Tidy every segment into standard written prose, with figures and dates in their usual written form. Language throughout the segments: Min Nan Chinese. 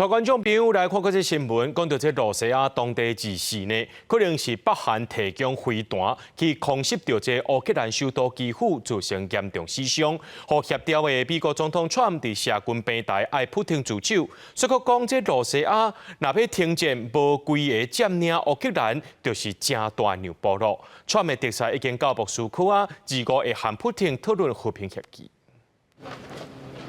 帶觀眾朋友來看國際新聞，講到這露西亞當地二四呢，可能是北韓提供飛彈去空襲著這烏克蘭首都基輔，造成嚴重死傷。予協調的美國總統川普佇社群平台愛普丁自首，說閣講這露西亞若欲停戰，無規个佔領烏克蘭，就是誠大讓步囉。川普的特使已經到莫斯科啊，25會和普丁討論和平協議。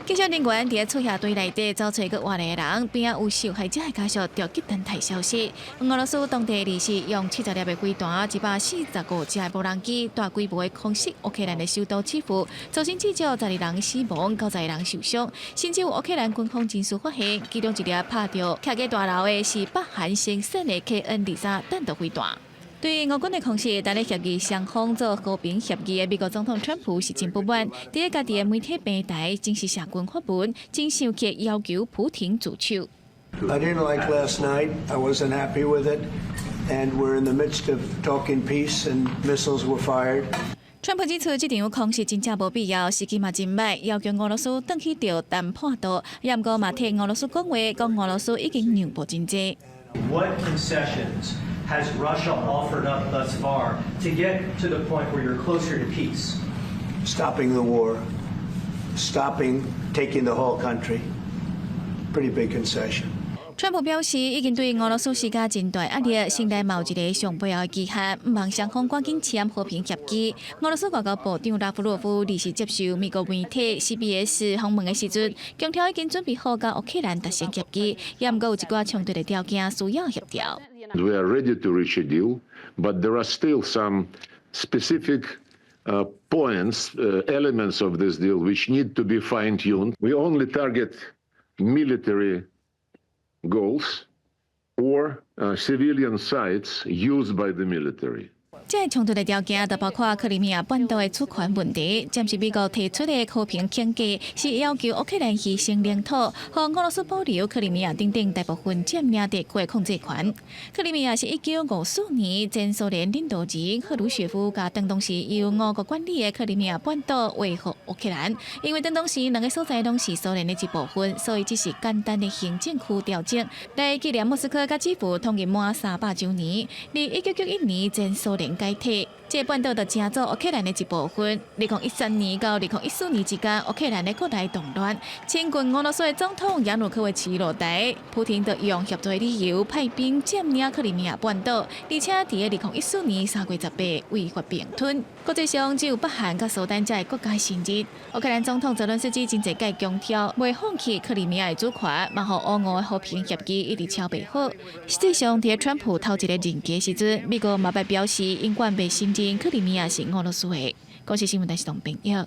技術人員佇咧撮遐堆內底走揣閣活的人，邊仔有受害者的家屬著急等待消息。俄羅斯當地二四用70粒的飛彈，145架的無人機，大規模的空襲烏克蘭的首都基輔，造成至少12人死亡，90人受傷。甚至有烏克蘭軍方人士發現，其中一粒拍著徛在大樓的是北韓生產的 KN-23彈道飛彈。對俄軍的空襲，佇咧協議雙方做和平協議的美國總統川普是真不滿，佇咧家己的媒體平台正式社群發文，真生氣要求普丁自首。 I didn't like last night. I wasn't happy with it. And we're in the midst of talking peace, and missiles were fired. 川普指出，這場空襲真正無必要，時機嘛真䆀，要求俄羅斯轉去著談判桌，也毋過嘛替俄羅斯講話，講俄羅斯已經讓步真濟。 What concessions has Russia offered up thus far to get to the point where you're closer to peace? Stopping the war, stopping taking the whole country. Pretty big concession. 川普表示，已經對俄羅斯施加真大壓力，現在嘛有一个上背後的期限，毋望雙方趕緊簽和平協議。俄羅斯外交部長拉夫洛夫二四接受美國媒體 CBS 訪問的時陣，強調已經準備好佮烏克蘭達成協議，也毋過有一寡衝突的條件需要協調。 We are ready to reach a deal, but there are still some specific points, elements of this deal which need to be fine-tuned. We only target military goals or civilian sites used by the military. 這个衝突的條件，就包括克里米亞半島的主權問題。暫時美國提出的和平框架，是要求烏克蘭犧牲領土，予俄羅斯保留克里米亞等等大部分佔領地區的控制權。克里米亞是1954年前蘇聯領導人赫魯雪夫共當時由俄國管理的克里米亞半島劃予烏克蘭，因為當時兩个所在攏是蘇聯的一部分，所以只是簡單的行政區調整。來紀念莫斯科佮基輔統一滿300週年。佇1991年前蘇聯解體，這半島就成做烏克蘭的一部分。2013年到2014年之間，烏克蘭的國內動亂，親近俄羅斯的總統亞努科維奇落台，普丁就用協助的理由派兵佔領克里米亞半島，而且佇2014年3月18違法併吞。國際上只有北韓佮蘇丹這个國家承認。烏克蘭總統澤倫斯基真濟擺強調，袂放棄克里米亞的主權，嘛予烏俄的和平協議一直敲袂好。實際上，佇川普頭一个任期時陣，美國嘛捌表示，永遠袂承認克里米亞是俄羅斯的。公視新聞台是董炳耀。